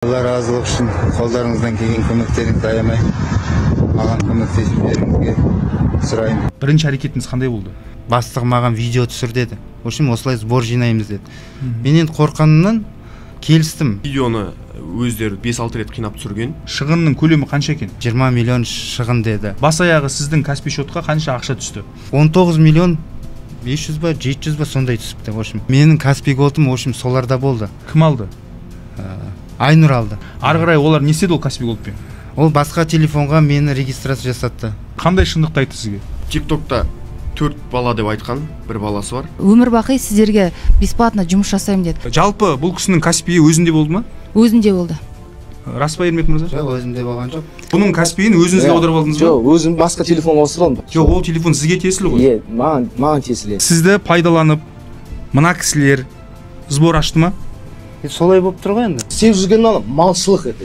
Алла разылығы үшін қолдарыңыздан келген көмектеріңізді аямай маған көмектесіп жіберуіңізге сұраймын. Бірінші әрекетіңіз қандай болды? Бастығы маған видео түсір деді. В общем, осылай сбор жинаймыз деді. Мен енді қорыққанымнан келістім. Видеоны өздері 5-6 рет қинап түсірген. Шығынның көлемі қанша екен? 20 миллион шығын деді. Бас аяғы сіздің Каспи шотқа қанша ақша түсті? 19 миллион 500 ба, 700 ба, сондай түсіпті. В общем, менің Каспи Голдым, в общем, соларда болды. Кім алды? Айнұр алды. Ары қарай олар не істеді ол Каспи Голдпен? Ол басқа телефонға мені регистрация жасатты. Қандай шындықты айтты сізге? Тиктокта 4 бала деп айтқан, бір баласы бар. Өмір бақи сіздерге бесплатно жұмыс жасаймын деді. Жалпы бұл кісінің Каспиі өзінде болды ма? Өзінде болды. Рас па, Ермек мырза? Жоқ, өзімде болған жоқ. Бұның Каспиін өзіңізге аударып алдыңыз ба? Жоқ, өзім басқа телефонға ауыстырып алдым. Жоқ, ол телефон сізге тиесілі ғой. Иә, маған тиесілі. Сізді пайдаланып мына кісілер сбор ашты ма? Солай болып тұр ғой енді. Істеп жүрген малшылық это.